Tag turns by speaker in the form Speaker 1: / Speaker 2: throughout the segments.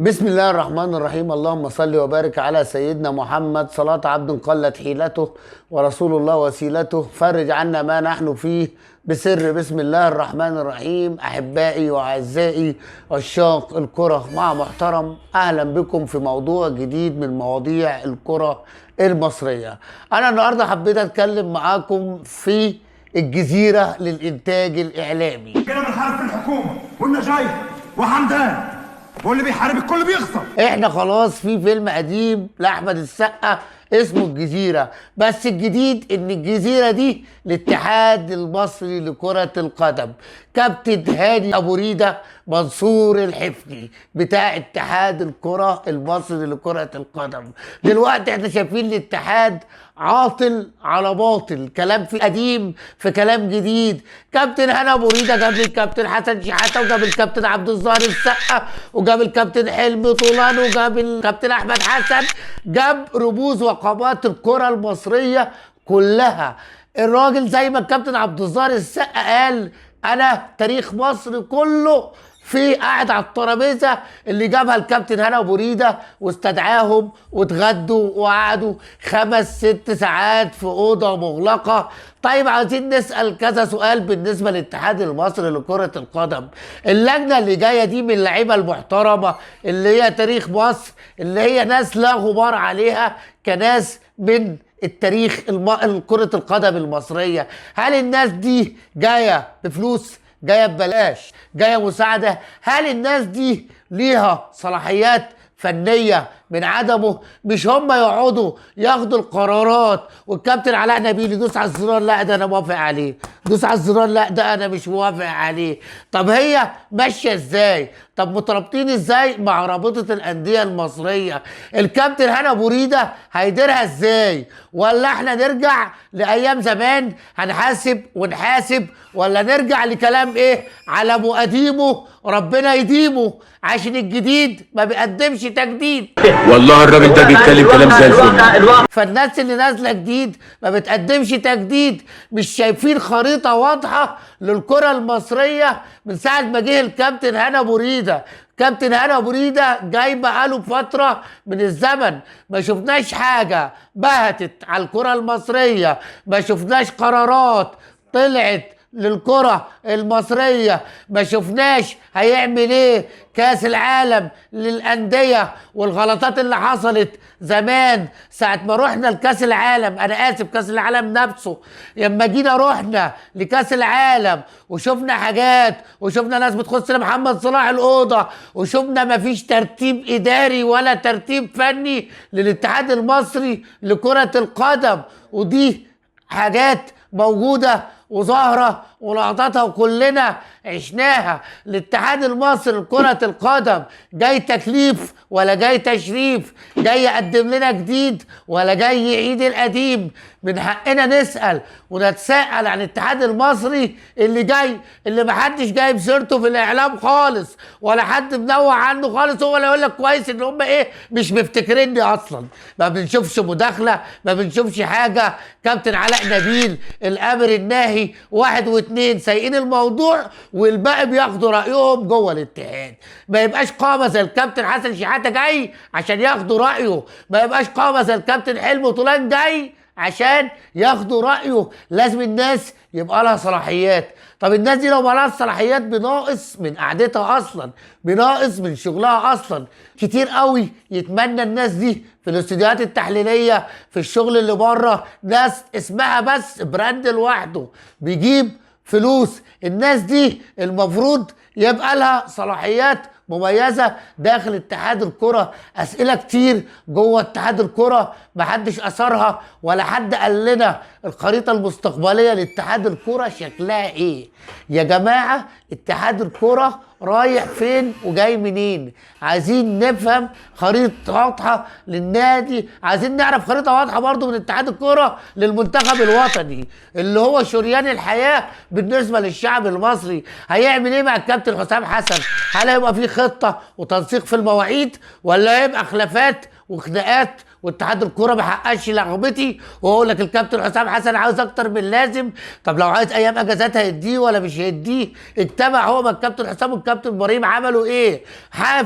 Speaker 1: بسم الله الرحمن الرحيم. اللهم صل وبارك على سيدنا محمد. صلاة عبد قلت حيلته ورسول الله وسيلته، فرج عنا ما نحن فيه بسر. بسم الله الرحمن الرحيم. أحبائي وأعزائي عشاق الكرة مع محترم، أهلا بكم في موضوع جديد من مواضيع الكرة المصرية. أنا النهاردة حبيت أتكلم معاكم في الجزيرة للإنتاج الإعلامي.
Speaker 2: كده بنحارب في الحكومة والنجايح وحمدان، واللي بيحارب الكل بيخسر.
Speaker 1: احنا خلاص في فيلم قديم لاحمد السقا اسمه الجزيرة، بس الجديد ان الجزيرة دي الاتحاد المصري لكرة القدم. كابتن هاني ابو ريدة، منصور الحفني بتاع اتحاد الكرة المصري لكرة القدم. دلوقتي احنا شايفين الاتحاد عاطل على باطل، كلام في قديم في كلام جديد. كابتن هاني ابو ريدة جاب الكابتن حسن شحاتة، وجاب الكابتن عبد الظاهر السقا، وجاب الكابتن حلمي طولان، وجاب الكابتن احمد حسن، جاب رموز وقامات الكرة المصرية كلها. الراجل زي ما الكابتن عبد الظاهر السقا قال، انا تاريخ مصر كله في قاعد على الترابيزة اللي جابها الكابتن هاني ابو ريده، واستدعاهم واتغدوا وقعدوا 5-6 ساعات في اوضة مغلقة. طيب عايزين نسال كذا سؤال بالنسبة للاتحاد المصري لكرة القدم. اللجنة اللي جاية دي من اللعيبة المحترمة اللي هي تاريخ مصر، اللي هي ناس لا غبار عليها كناس من التاريخ كرة القدم المصرية. هل الناس دي جاية بفلوس؟ جاية ببلاش؟ جاية مساعدة؟ هل الناس دي ليها صلاحيات فنية من عدمه؟ مش هم يقعدوا ياخدوا القرارات والكابتن علاء نبيل يدوس على الزرار، لا ده انا موافق عليه، دوس على الزرار، لا ده انا مش موافق عليه. طب هي ماشية ازاي؟ طب مترابطين ازاي مع رابطه الاندية المصرية؟ الكابتن هاني ابو ريده هيديرها ازاي؟ ولا احنا نرجع لايام زمان هنحاسب ونحاسب، ولا نرجع لكلام ايه على ابو قديمة ربنا يديمه، عشان الجديد ما بيقدمش تجديد.
Speaker 3: والله الراجل ده بيتكلم كلام زي الفل.
Speaker 1: فالناس اللي نازله جديد ما بتقدمش تجديد، مش شايفين خريطة واضحة للكرة المصرية من ساعة ما جه الكابتن هاني ابو ريده. كابتن هاني ابو ريده جاي بقاله فترة من الزمن ما شفناش حاجة بهتت على الكره المصرية، ما شفناش قرارات طلعت للكرة المصرية، ما شفناش هيعمل ايه كاس العالم للأندية والغلطات اللي حصلت زمان ساعة ما رحنا لكاس العالم. انا اسف، كاس العالم نفسه لما جينا رحنا لكاس العالم وشفنا حاجات، وشفنا ناس بتخش لمحمد صلاح الأوضة، وشفنا ما فيش ترتيب إداري ولا ترتيب فني للاتحاد المصري لكرة القدم، ودي حاجات موجودة وظاهرة ولقطاتها وكلنا عشناها. الاتحاد المصري لكرة القدم جاي تكليف ولا جاي تشريف؟ جاي يقدم لنا جديد ولا جاي يعيد القديم؟ من حقنا نسأل ونتساءل عن الاتحاد المصري اللي جاي، اللي محدش جايب سيرته في الإعلام خالص ولا حد منوع عنه خالص. هو اللي يقول لك كويس ان هم ايه مش مفتكريني اصلا، ما بنشوفش مداخلة، ما بنشوفش حاجة. كابتن علاء نبيل الامر الناهي، 1 و2 سايقين الموضوع والباقي بياخدوا رأيهم جوه الاتحاد. ما يبقاش قامة زي الكابتن حسن شحاتة جاي عشان ياخدوا رأيه، ما يبقاش قامة زي الكابتن حلمي طولان جاي عشان ياخدوا رأيه. لازم الناس يبقى لها صلاحيات. طب الناس دي لو ما لهاش صلاحيات بناقص من قعدتها اصلا، بناقص من شغلها اصلا. كتير قوي يتمنى الناس دي في الاستوديوهات التحليلية، في الشغل اللي بره، ناس اسمها بس براند لوحده بيجيب فلوس. الناس دي المفروض يبقى لها صلاحيات مميزة داخل اتحاد الكرة. أسئلة كتير جوه اتحاد الكرة محدش أثرها ولا حد قال لنا الخريطة المستقبلية لاتحاد الكرة شكلها ايه. يا جماعة اتحاد الكرة رايح فين وجاي منين؟ عايزين نفهم خريطة واضحة للنادي، عايزين نعرف خريطة واضحة برضو من اتحاد الكرة للمنتخب الوطني اللي هو شريان الحياة بالنسبة للشعب المصري. هيعمل ايه مع الكابتن حسام حسن؟ هل هيبقى في خطة وتنسيق في المواعيد، ولا هيبقى خلافات وخناقات واتحاد الكورة ما حققش رغبتي، واقول لك الكابتن حسام حسن عاوز اكتر من اللازم. طب لو عايز ايام اجازات هيديه ولا مش هيديه؟ اجتمع هو مع الكابتن حسام والكابتن ابراهيم عملوا ايه؟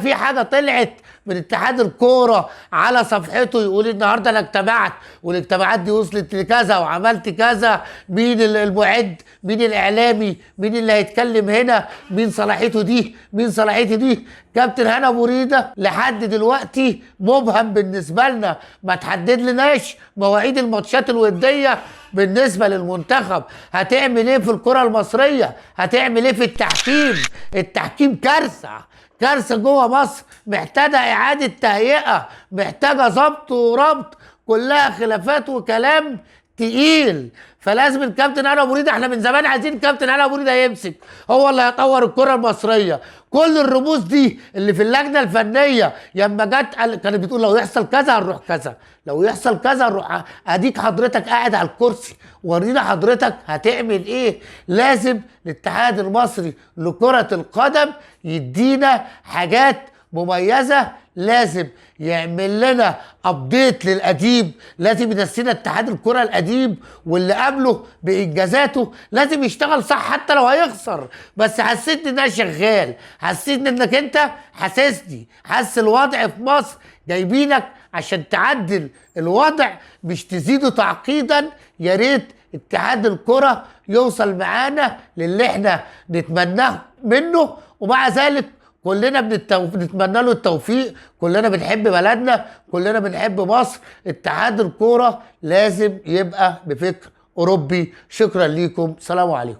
Speaker 1: في حاجة طلعت من اتحاد الكورة على صفحته يقول النهارده انا اجتمعت والاجتماعات دي وصلت لكذا وعملت كذا؟ مين المعد؟ مين الاعلامي؟ مين اللي هيتكلم هنا؟ مين صلاحيته دي؟ مين صلاحيته دي؟ كابتن هاني ابو ريده لحد دلوقتي مبهم بالنسبة لنا، ما تحدد لناش مواعيد الماتشات الودية بالنسبة للمنتخب. هتعمل ايه في الكره المصرية؟ هتعمل ايه في التحكيم؟ التحكيم كارثة، كارثة جوه مصر، محتاجه اعاده تهيئة، محتاجه ظبط وربط، كلها خلافات وكلام تقيل. فلازم الكابتن هاني ابو ريده، احنا من زمان عايزين الكابتن هاني ابو ريده يمسك، هو اللي هيطور الكره المصرية. كل الرموز دي اللي في اللجنة الفنية ياما جت كانت بتقول لو يحصل كذا هنروح كذا، لو يحصل كذا هنروح. اديك حضرتك قاعد على الكرسي، ورينا حضرتك هتعمل ايه. لازم الاتحاد المصري لكرة القدم يدينا حاجات مميزة، لازم يعمل لنا update للقديم، لازم ينسينا اتحاد الكره القديم واللي قبله بانجازاته، لازم يشتغل صح حتى لو هيخسر، بس حسيت ان انا شغال، حسيت انك انت حاسسني، حاسس الوضع في مصر، جايبينك عشان تعدل الوضع مش تزيده تعقيدا. يا ريت اتحاد الكره يوصل معانا للي احنا نتمناه منه، ومع ذلك كلنا بنتمنى له التوفيق، كلنا بنحب بلدنا، كلنا بنحب مصر. اتحاد الكورة لازم يبقى بفكر أوروبي. شكرا ليكم، سلام عليكم.